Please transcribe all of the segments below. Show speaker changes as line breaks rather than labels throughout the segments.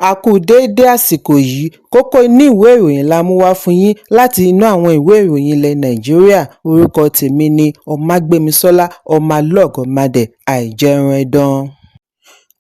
A kú déédé àsìkò yìí. Kókó inú ìwé ìròyìn la mú wá fún yín láti inú àwọn ìwé ìròyìn ilẹ̀ Nàìjíríà. Orúkọ tèmi ni Ọmágbémisọ́lá Ọmọlọ́gọ̀mádé Àìjẹunẹdàn.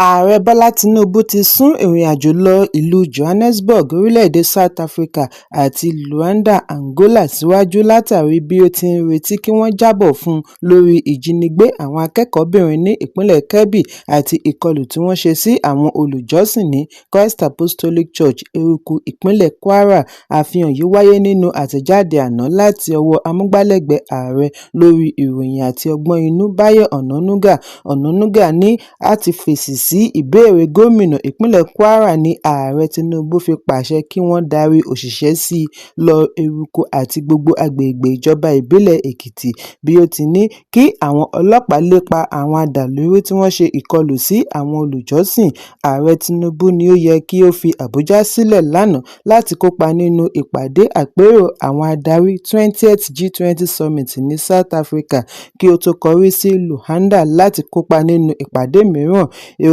Ààrẹ Bọ́lá Tinubu ti sún ìrìnàjò lọ ìlú Johannesburg, orílẹ̀-èdè South Africa àti Luanda, Angola síwájú látàrí bí ó ti ń retí kí wọ́n jábọ̀ fún un lórí ìjínigbé àwọn akẹ́kọ̀ọ́bìnrin ní ìpínlẹ̀ Kebbi àti ìkọlù tí wọ́n ṣe sí àwọn olùjọ́sìn ní Christ Apostolic Church, Eruku, ìpínlẹ̀ Kwara. Àfihàn yìí wáyé nínú àtẹ̀jáde àná láti ọwọ́ amúgbálẹ́gbẹ̀ẹ́ ààrẹ lórí ìròyìn àti ọgbọ́n inú Báyọ̀ Ọ̀nànúgà. Ọ̀nànúgà ní láti fèsì sí ìbéèrè gómìnà ìpínlẹ̀ Kwara ní Ààrẹ Tinubu fi pàṣẹ kí wọ́n darí òṣìṣẹ́ sí lọ Eruku àti gbogbo agbègbè ìjọba ìbílẹ̀ Èkìtì bí ó ti ní kí àwọn ọlọ́pàá lépa àwọn adàlúrú tí wọ́n ṣe ìkọlù sí àwọn olùjọ́sìn. Ààrẹ Tinubu ni ó yẹ kí ó fi Àbújá sílẹ̀ lánàá láti kópa nínú ìpàdé àpérò àwọn adarí 20th G20 Summit ní South Africa kí ó tó kọrí sí Luanda láti kópa nínú ìpàdé mìíràn.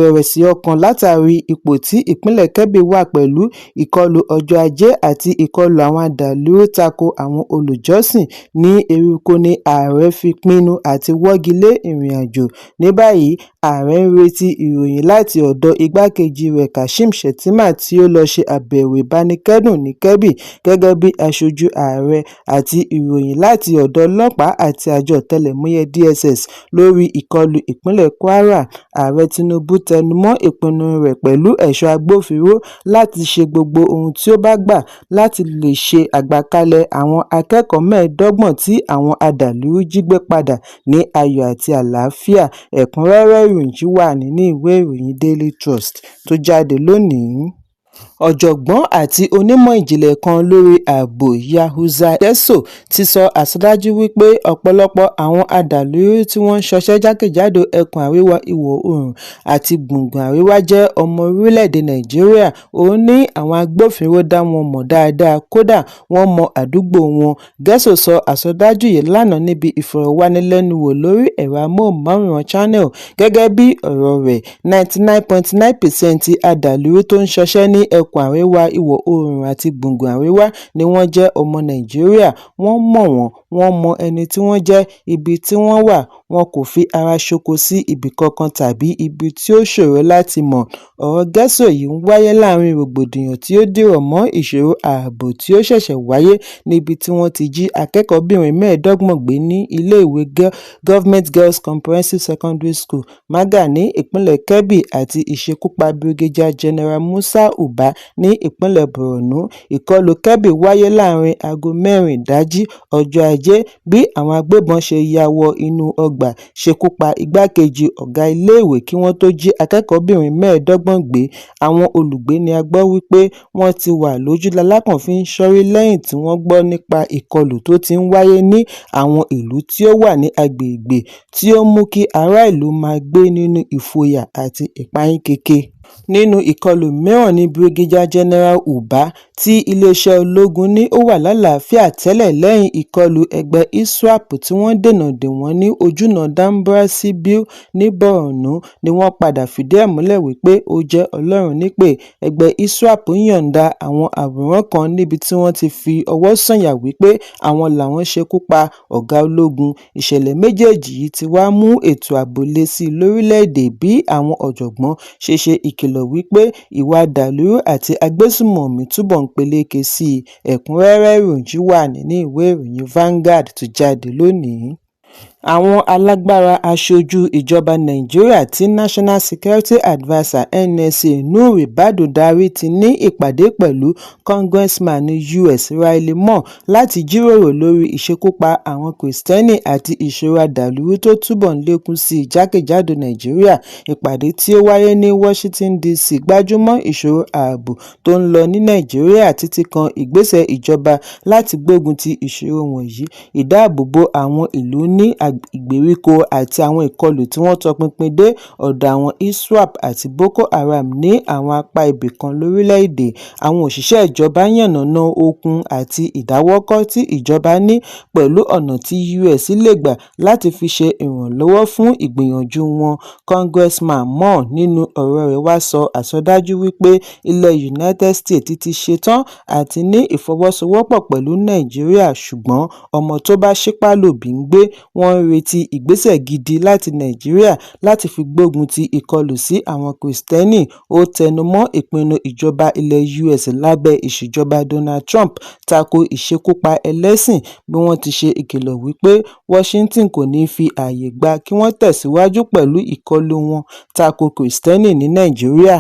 Ìrẹ̀wẹ̀sì ọkàn látàrí ipò tí ìpínlẹ̀ Kebbi wà pẹ̀lú ìkọlù ọjọ́ Ajé àti ìkọlù àwọn adàlúrú tako àwọn olùjọ́sìn ní Eruku ní ààrẹ fi pinnu àti wọ́gi lé ìrìnàjò. Ní báyìí, ààrẹ ń retí ìròyìn láti ọ̀dọ̀ igbákejì rẹ̀ Kashim Shettima tí ó lọ ṣe àbẹ̀wò ìbánikẹ́dùn ní Kebbi gẹ́gẹ́ bí aṣojú ààrẹ àti ìròyìn láti ọ̀dọ̀ ọlọ́pàá àti àjọ ọ̀tẹlẹ̀múyẹ́ DSS lórí ìkọlù ìpínlẹ̀ Kwara. Ààrẹ Tinubu tẹnumọ́ ìpinnu rẹ̀ pẹ̀lú ẹ̀ṣọ́ agbófinró láti ṣe gbogbo ohun tí ó bá gbà láti lè ṣe àgbàkalẹ̀ àwọn akẹ́kọ̀ọ́ 25 tí àwọn adàlúrú jí gbé padà ní ayọ̀ àti àlàáfíà. Ẹ̀kúnrẹ́rẹ́ ìròyìn yìí wà nínú ìwé ìròyìn Daily Trust tó jáde lónìí. Ọ̀jọ̀gbọ́n àti onímọ̀ ìjìnlẹ̀ kan lórí ààbò, Yahuza Getso, ti sọ àsọdájú wípé ọ̀pọ̀lọpọ̀ àwọn adàlúrú tí wọ́n ń ṣọṣẹ́ jákèjádò ẹkùn àríwá ìwọ̀-oòrùn àti gbùngbùn àríwá jẹ́ ọmọ orílẹ̀-èdè Nàìjíríà. Ó ní àwọn agbófinró dá wọn mọ̀ dáadáa, kódà wọ́n mọ àdúgbò wọn. Getso sọ àsọdájú yìí lánàá níbi ìfọ̀rọ̀wánilẹ́nuwò lórí ẹ̀rọ amóhùnmáwòrán Channel. Gẹ́gẹ́ bí ọ̀rọ̀ rẹ̀, 99.9% adàlúrú tó ń ṣọṣẹ́ ní ẹkùn àríwá ìwọ̀-oòrùn àti gbùngbùn àríwá ni wọ́n jẹ́ ọmọ Nàìjíríà. Wọ́n mọ̀ wọ́n, wọ́n mọ ẹni tí wọ́n jẹ́, ibi tí wọ́n wà, wọn kò fi ara ṣoko sí ibì kankan tàbí ibi tí ó ṣòro láti mọ̀. Ọ̀rọ̀ Getso yìí ń wáyé láàrin rògbòdìyàn tí ó dìrọ̀ mọ́ ìṣòro ààbò tí ó ṣẹ̀ṣẹ̀ wáyé níbi tí wọ́n ti jí akẹ́kọ̀ọ́bìnrin 25 gbé ní iléèwé Government Girls Comprehensive Secondary School, Maga ní ìpínlẹ̀ Kebbi àti ìṣekúpa Brigadier General Musa Uba ní ìpínlẹ̀ Borno. Ìkọlù Kebbi wáyé láàrin aago 4 ìdájí ọjọ́ Ajé bí àwọn agbébọn ṣe ya wọ inú ọgbà ṣekú pa igbákejì ọ̀gá iléèwé kí wọ́n tó jí akẹ́kọ̀ọ́bìnrin 25 gbé. Àwọn olùgbé ní a gbọ́ wípé wọ́n ti wà lójú lalákàn fi ń ṣọ́rí lẹ́yìn tí wọ́n gbọ́ nípa ìkọlù tó ti ń wáyé ní àwọn ìlú tí ó wà ní agbègbè tí ó mú kí ará ìlú máa gbé nínú ìfòyà àti ìpayínkeke. Nínú ìkọlù mìíràn ní Brigadier General Uba, tí iléeṣẹ́ ológun ní ó wà lálàáfíà tẹ́lẹ̀ lẹ́yìn ìkọlù ẹgbẹ́ ISWAP tí wọ́n dènà dè wọ́n ní ojúnà Damboa sí Biu ní Borno ni wọ́n padà fìdí ẹ̀ múlẹ̀ wípé ó jẹ́ Ọlọ́run nípè. Ẹgbẹ́ ISWAP yọ̀ǹda àwọn àwòrán kan níbi tí wọ́n ti fi ọwọ́ sọ̀yà wípé àwọn làwọn ṣekú pa ọ̀gá ológun. Ìṣẹ̀lẹ̀ méjèèjì yìí ti wá mú ètò ààbò le sí i lórílẹ̀-èdè bí àwọn ọ̀jọ̀gbọ́n ṣe ṣe ìkìlọ̀ wípé ìwà adàlúrú àti agbésùnmọ̀mí túbọ̀ ń peléke sí i. Ẹ̀kúnrẹ́rẹ́ ìròyìn yìí wà nínú ìwé ìròyìn Vanguard tó jáde lónìí. Àwọn alágbára aṣojú ìjọba Nàìjíríà tí National Security Adviser (NSA) Nuhu Ribadu darí ti ní ìpàdé pẹ̀lú Congressman US Riley Moore láti jíròrò lórí ìṣekúpa àwọn Kìrìtẹ́nì àti ìṣòro adàlúrú tó túbọ̀ ń lékún sí i jákèjádò Nàìjíríà. Ìpàdé tí ó wáyé ní Washington DC gbájú mọ́ ìṣòro ààbò tó ń lọ ní Nàìjíríà títí kan ìgbésẹ̀ ìjọba láti gbógun ti ìṣòro wọ̀nyí, ìdáàbòbo àwọn ìlú ní agbègbè. ìgbèríko àti àwọn ìkọlù tí wọ́n tọpinpin dé ọ̀dọ̀ àwọn ISWAP àti Boko Haram ní àwọn apá ibì kan lórílẹ̀-èdè. Àwọn òṣìṣẹ́ ìjọba yànnàná okun àti ìdáwọ́kọ̀ tí ìjọba ní pẹ̀lú ọ̀nà tí US lè gbà láti fi ṣe ìrànlọ́wọ́ fún ìgbìyànjú wọn. Congressman Moore nínú ọ̀rọ̀ rẹ̀ wá sọ àsọdájú wípé ilẹ̀ United States ti ṣetán àti ní ìfọwọ́sowọ́pọ̀ pẹ̀lú Nàìjíríà, ṣùgbọ́n ọmọ tó bá ṣípá lòbí ń gbé. Wọ́n ń retí ìgbésẹ̀ gidi láti Nàìjíríà láti fi gbógun ti ìkọlù sí àwọn Kìrìsìtẹ́nì. Ó tẹnumọ́ ìpinnu ìjọba ilẹ̀ US lábẹ́ ìṣèjọba Donald Trump tako ìṣekúpa ẹlẹ́sìn, bí wọ́n ti ṣe ìkìlọ̀ wípé Washington kò ní fi ààyè gba kí wọ́n tẹ̀síwájú pẹ̀lú ìkọlù wọn tako Kìrìsìtẹ́nì ní Nàìjíríà.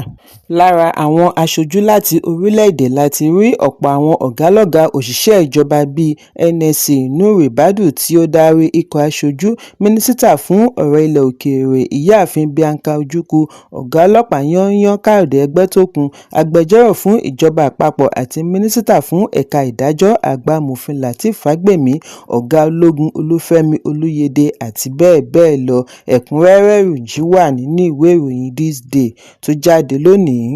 Lára àwọn aṣojú láti orílẹ̀-èdè la ti rí ọ̀pọ̀ àwọn ọ̀gálọ́gàá òṣìṣẹ́ ìjọba bíi NSA Nuhu Ribadu tí ó darí ikọ̀ aṣojú, Mínísítà fún ọ̀rọ̀ ilẹ̀ òkèèrè Ìyáàfin Bianca Ojukwu, Ọ̀gá Ọlọ́pàá Yányán Káyọ̀dé Ẹgbẹ́tókun, Agbẹjọ́rò fún Ìjọba Àpapọ̀ àti Mínísítà fún Ẹ̀ka Ìdájọ́, Àgbà Amòfin Lateef Fagbemi, Ọ̀gá Ológun Olúfẹ́mi Olúyédé àti bẹ́ẹ̀ bẹ́ẹ̀ lọ. Ẹ̀kúnrẹ́rẹ́ ìròyìn yìí wà nínú ìwé ìròyìn This Day tó jáde lónìí.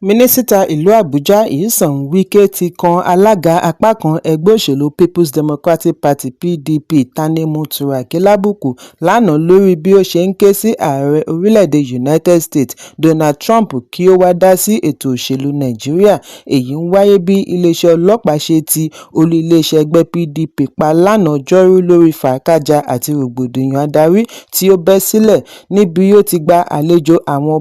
Mínísítà ìlú Àbújá Nyesom Wike ti kan alága apá kan ẹgbẹ́ òṣèlú Peoples Democratic Party (PDP) Tanimu Turaki lábùkù lánàá lórí bí ó ṣe ń ké sí ààrẹ orílẹ̀-èdè United States Donald Trump kí ó wá dá sí ètò òṣèlú Nàìjíríà. Èyí ń wáyé bí iléeṣẹ́ ọlọ́pàá ṣe ti olú iléeṣẹ́ ẹgbẹ́ PDP pa lánàá ọjọ́rú lórí fàákájàá àti rògbòdìyàn adarí tí ó bẹ́ sílẹ̀ níbi ó ti gba àlejò àwọn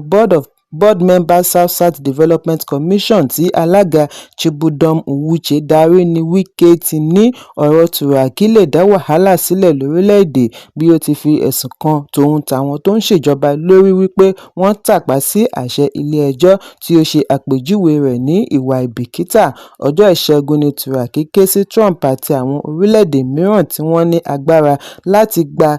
Board Members South-South Development Commission tí alága Chibudom Nwuche darí ní Wike ti ní ọ̀rọ̀ Turaki lè dá wàhálà sílẹ̀ lórílẹ̀-èdè, bí ó ti fi ẹ̀sùn kan tòun tàwọn tó ń ṣèjọba lórí wípé wọ́n tàpá sí àṣẹ ilé-ẹjọ́ tí ó ṣe àpèjúwe rẹ̀ ní ìwà àìbìkítà. Ọjọ́ Ìṣẹ́gun ní Turaki ké sí Trump àti àwọn orílẹ̀-èdè mìíràn tí wọ́n ní agbára láti gba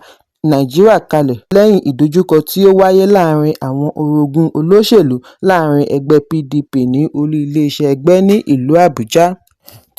Nàìjíríà kalẹ̀ lẹ́yìn ìdojúkọ tí ó wáyé láàárín àwọn orogún olóṣèlú láàárín ẹgbẹ́ PDP ní olú iléeṣẹ́ ẹgbẹ́ ní ìlú Àbújá.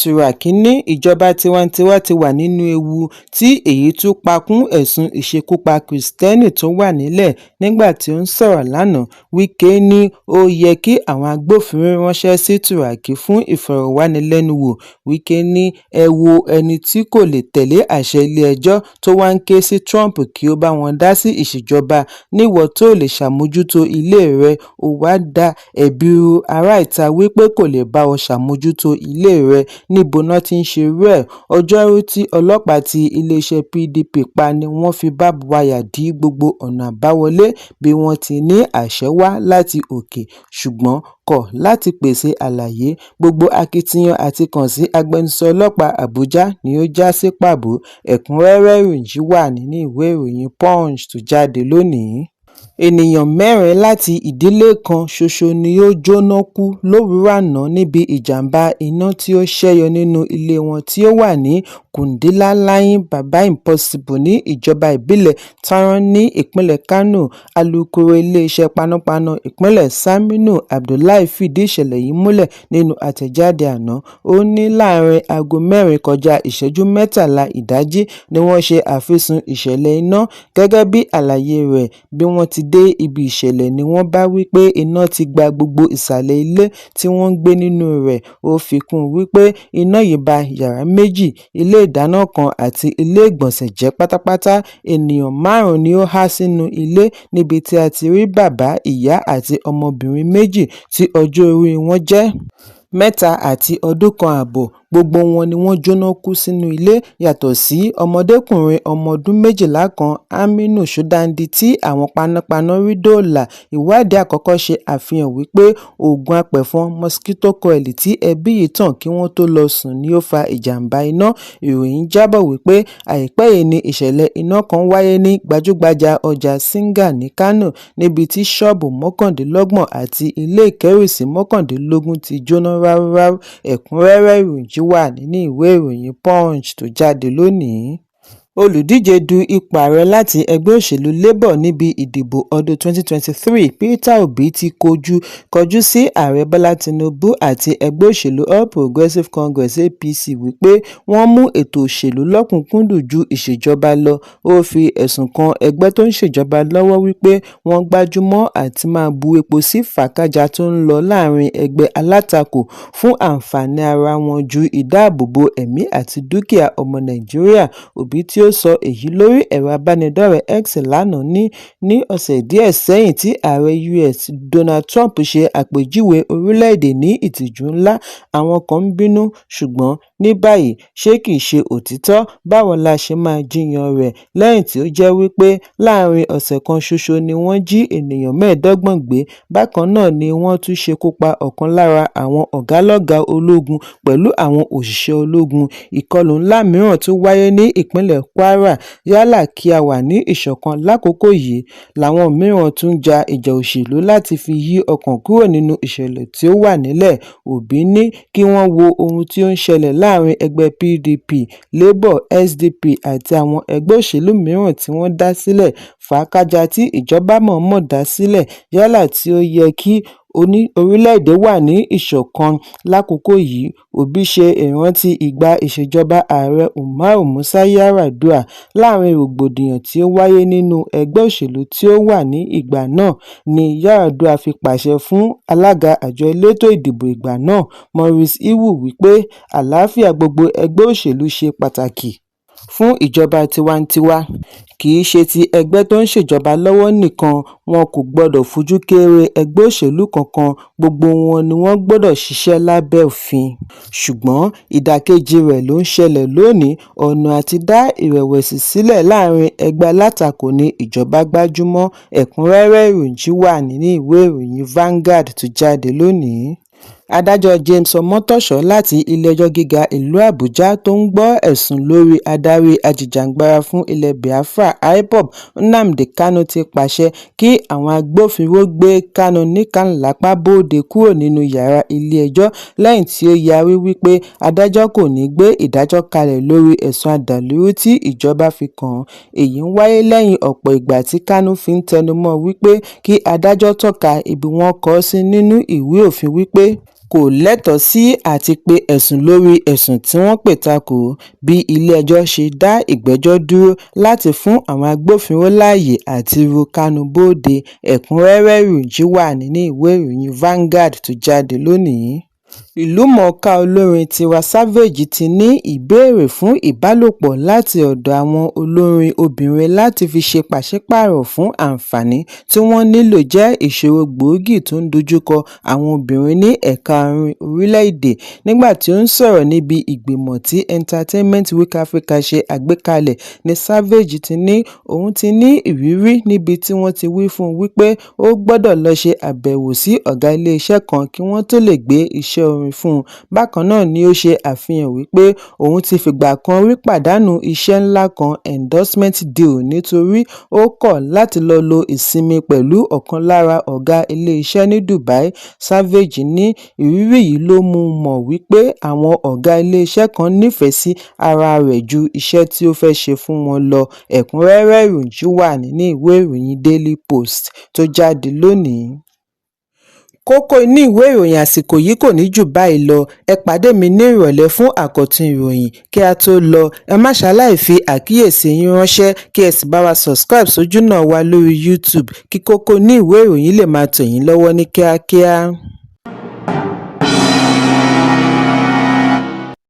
Turaki ní ìjọba tiwantiwa ti wà nínú ewu, tí èyí tún pa kún ẹ̀sùn ìṣekúpa Kìrìsìtẹ́nì tó wà nílẹ̀. Nígbà tí ó ń sọ̀rọ̀ lánàá, Wike ní ó yẹ kí àwọn agbófinró ránṣẹ́ sí Turaki fún ìfọ̀rọ̀wánilẹ́nuwò. Wike ní ẹ wo ẹni tí kò lè tẹ̀lé àṣẹ ilé-ẹjọ́ tó wá ń ké sí Trump kí ó bá wọn dá sí ìṣèjọba, níwọ tó ò lè ṣàmójútó ilé rẹ, ó wá ń da ẹ̀bi ru ará ìta wípé kò lè bá ọ ṣàmójútó ilé rẹ, níbo ná ti ń ṣerú ẹ̀. Ọjọ́rú tí ọlọ́pàá tí iléeṣẹ́ PDP pa ni wọ́n fi bábú wáyà dí gbogbo ọ̀nà àbáwọlé bí wọ́n ti ní àṣẹ wá láti òkè, ṣùgbọ́n kọ̀ láti pèsè àlàyé. Gbogbo akitiyan àti kàn sí agbẹnusọ ọlọ́pàá Àbújá ni ó já sí pàbó. Ẹ̀kúnrẹ́rẹ́ ìròyìn yìí wà nínú ìwé ìròyìn Punch tó jáde lónìí. Ènìyàn mẹ́rin láti ìdílé kan ṣoṣo ni ó jóná kú lówùúrọ̀ àná níbi ìjàm̀bá iná tí ó ṣẹ́yọ nínú ilé wọn tí ó wà ní Kundilla Layin Baba Impossible ní ìjọba ìbílẹ̀ Tauran ní ìpínlẹ̀ Kánò. Alūkkóró iléeṣẹ́ panápaná ìpínlẹ̀ Saminu Abdullahi fìdí ìṣẹ̀lẹ̀ yìí múlẹ̀ nínú àtẹ̀jáde àná. Ó ní láàárín aago 3:43 ìdájí ni wọ́n ṣe àfisùn ìṣẹ̀lẹ̀ iná. Gẹ́gẹ́ bí àlàyé rẹ̀, bí wọ́n ti dé ibi ìṣẹ̀lẹ̀ ni wọ́n bá wípé iná ti gba gbogbo ìsàlẹ̀ ilé tí wọ́n ń gbé nínú rẹ̀. Ó fi kún un wípé iná yìí ba yàrá méjì, ilé ìdáná kan àti ilé ìgbọ̀nsẹ̀ jẹ́ pátápátá. Ènìyàn márùn-ún ni ó há sínú ilé níbi tí a ti rí bàbá, ìyá àti ọmọbìnrin méjì tí ọjọ́ orí wọn jẹ́ 3 àti ọdún kan ààbọ̀. Gbogbo wọn ni wọ́n jóná kú sínú ilé, yàtọ̀ sí ọmọdékùnrin ọmọ ọdún 12 kan, Aminu Ṣódándí, tí àwọn panápaná rí dóòlà. Ìwádìí àkọ́kọ́ ṣe àfihàn wípé òògùn apẹ̀fọn mosquito coil tí ẹbí yìí tàn kí wọ́n tó lọ sùn ni ó fa ìjàm̀bá iná. Ìròyìn jábọ̀ wípé àìpẹ́ yìí ni ìṣẹ̀lẹ̀ iná kan wáyé ní gbajúgbajà ọjà Singa ní Kánò, níbi tí ṣọ́ọ̀bù 29 àti ilé ìkẹ́rùsí 19 ti jóná ráúráú. Ẹ̀kúnrẹ́rẹ́ ìròyìn yìí wà nínú ìwé ìròyìn Punch tó jáde lónìí. Olùdíje du ipò ààrẹ láti ẹgbẹ́ òṣèlú Labour níbi ìdìbò ọdún 2023, Peter Obi, ti kọjú sí Ààrẹ Bọ́lá Tinubu àti ẹgbẹ́ òṣèlú All Progressives Congress (APC) wípé wọ́n mú ètò òṣèlú lọ́kùn-ún-kúndùn ju ìṣèjọba lọ. Ó fi ẹ̀sùn kan ẹgbẹ́ tó ń ṣèjọba lọ́wọ́ wípé wọ́n gbájúmọ́ àti máa bu epo sí fàákájàá tó ń lọ láàrin ẹgbẹ́ alátakò fún àǹfààní ara wọn ju ìdáàbòbò ẹ̀mí àti dúkìá ọmọ Nàìjíríà. Obi, tí ó sọ èyí lórí ẹ̀rọ ìbánidọ́rẹ̀ẹ́ X lánàá, ní ní ọ̀sẹ̀ díẹ̀ sẹ́yìn tí ààrẹ US Donald Trump ṣe àpèjúwe orílẹ̀-èdè ní ìtìjú ńlá, àwọn kan ń bínú, ṣùgbọ́n ní báyìí, ṣé kìí ṣe òtítọ́? Báwo la ṣe máa jiyàn rẹ̀ lẹ́yìn tí ó jẹ́ wípé láàrin ọ̀sẹ̀ kan ṣoṣo ni wọ́n jí ènìyàn 25 gbé, bákan náà ni wọ́n tún ṣekú pa ọ̀kan lára àwọn ọ̀gá-lọ́gàá ológun pẹ̀lú àwọn òṣìṣẹ́ ológun. Ìkọlù ńlá mìíràn tún wáyé ní ìpínlẹ̀ Kwara. Yálà kí a wà ní ìṣọ̀kan lákòókò yìí làwọn mìíràn tún ń ja ìjà òṣèlú láti fi yí ọkàn kúrò nínú ìṣẹ̀lẹ̀ tí ó wà nílẹ̀. Obi ní kí wọ́n wo ohun tí ó ń ṣẹlẹ̀ láàrin ẹgbẹ́ PDP, Labour, SDP àti àwọn ẹgbẹ́ òṣèlú mìíràn tí wọ́n dá sílẹ̀, fàákájàá tí ìjọba mọ̀ọ́mọ̀ dá sílẹ̀. Yálà tí ó yẹ kí orílẹ̀-èdè wà ní ìṣọ̀kan lákòókò yìí. Obi ṣe ìrántí ìgbà ìṣèjọba Ààrẹ Umaru Musa Yar'Adua láàrin rògbòdìyàn tí ó wáyé nínú ẹgbẹ́ òṣèlú tí ó wà ní ìgbà náà ní Yar'Adua fi pàṣẹ fún alága àjọ elétò ìdìbò ìgbà náà, Maurice Iwu, wípé àlàáfíà gbogbo ẹgbẹ́ òṣèlú ṣe pàtàkì fún ìjọba tiwantiwa, kì í ṣe ti ẹgbẹ́ tó ń ṣèjọba lọ́wọ́ nìkan. Wọn kò gbọdọ̀ fojú kéré ẹgbẹ́ òṣèlú kankan, gbogbo wọn ni wọ́n gbọdọ̀ ṣiṣẹ́ lábẹ́ òfin. Ṣùgbọ́n ìdàkejì rẹ̀ ló ń ṣẹlẹ̀ lónìí. Ọ̀nà àti dá ìrẹ̀wẹ̀sì sílẹ̀ láàrin ẹgbẹ́ alátakò ní ìjọba gbájú mọ́. Ẹ̀kúnrẹ́rẹ́ ìròyìn yìí wà nínú ìwé ìròyìn Vanguard tó jáde lónìí. Adájọ́ James Omotoso láti ilé-ẹjọ́ gíga ìlú Àbújá tó ń gbọ́ ẹ̀sùn lórí adarí ajìjàgbara fún ilẹ̀ Biafra IPOB, Nnamdi Kanu, ti pàṣẹ kí àwọn agbófinró gbé Kanu níkànlápá bóde kúrò nínú yàrá ilé-ẹjọ́ lẹ́yìn tí ó yarí wípé adájọ́ kò ní gbé ìdájọ́ kalẹ̀ lórí ẹ̀sùn adàlúrú tí ìjọba fi kàn án. Èyí ń wáyé lẹ́yìn ọ̀pọ̀ ìgbà tí Kanu fi ń tẹnumọ́ wípé kí adájọ́ tọ́ka ibi wọ́n kọ ọ́ sí nínú ìwé òfin wípé kò lẹ́tọ̀ọ́ sí àti pe ẹ̀sùn lórí ẹ̀sùn tí wọ́n pè takò ó. Bí ilé-ẹjọ́ ṣe dá ìgbẹ́jọ́ dúró láti fún àwọn agbófinró láàyè àti ru Kanu bóde. Ẹ̀kúnrẹ́rẹ́ ìròyìn yìí wà nínú ìwé ìròyìn Vanguard tó jáde lónìí. Ìlúmọ̀ọ́ká olórin Tiwa Savage ti ní ìbéèrè fún ìbálòpọ̀ láti ọ̀dọ̀ àwọn olórin obìnrin láti fi ṣe pàṣípààrọ̀ fún àǹfààní tí wọ́n nílò jẹ́ ìṣòro gbòógì tó ń dojúkọ àwọn obìnrin ní ẹ̀ka orin orílẹ̀-èdè. Nígbà tí ó ń sọ̀rọ̀ níbi ìgbìmọ̀ tí Entertainment Week Africa ṣe àgbékalẹ̀ ní Savage ti ní òun ti ní ìrírí níbi tí wọ́n ti wí fún un wípé ó gbọ́dọ̀ lọ ṣe àbẹ̀wò sí ọ̀gá iléeṣẹ́ kan kí wọ́n tó lè gbé iṣẹ́ orin fún un. Bákan náà ni ó ṣe àfihàn wípé òun ti fìgbà kan rí pàdánù iṣẹ́ ńlá kan endorsement deal nítorí ó kọ̀ láti lọ lo ìsinmi pẹ̀lú ọ̀kan lára ọ̀gá iléeṣẹ́ ní Dubai. Savage ní ìrírí yìí ló mú un mọ̀ wípé àwọn ọ̀gá iléeṣẹ́ kan nífẹ̀ẹ́ sí ara rẹ̀ ju iṣẹ́ tí ó fẹ́ ṣe fún wọn lọ. Ẹ̀kúnrẹ́rẹ́ ìròyìn yìí wà nínú ìwé ìròyìn Daily Post tó jáde lónìí. Kókó inú ìwé ìròyìn àsìkò yìí kò ní jù báyìí lọ. Ẹ pàdé mi ní ìrọ̀lẹ́ fún àkọ́tún ìròyìn. Kí a tó lọ, ẹ má ṣaláì fi àkíyèsí yín ránṣẹ́ kí ẹ sì bá wa subscribe sójúnà wa lórí YouTube kí kókó inú ìwé ìròyìn lè máa tẹ̀ yín lọ́wọ́ ní kíákíá.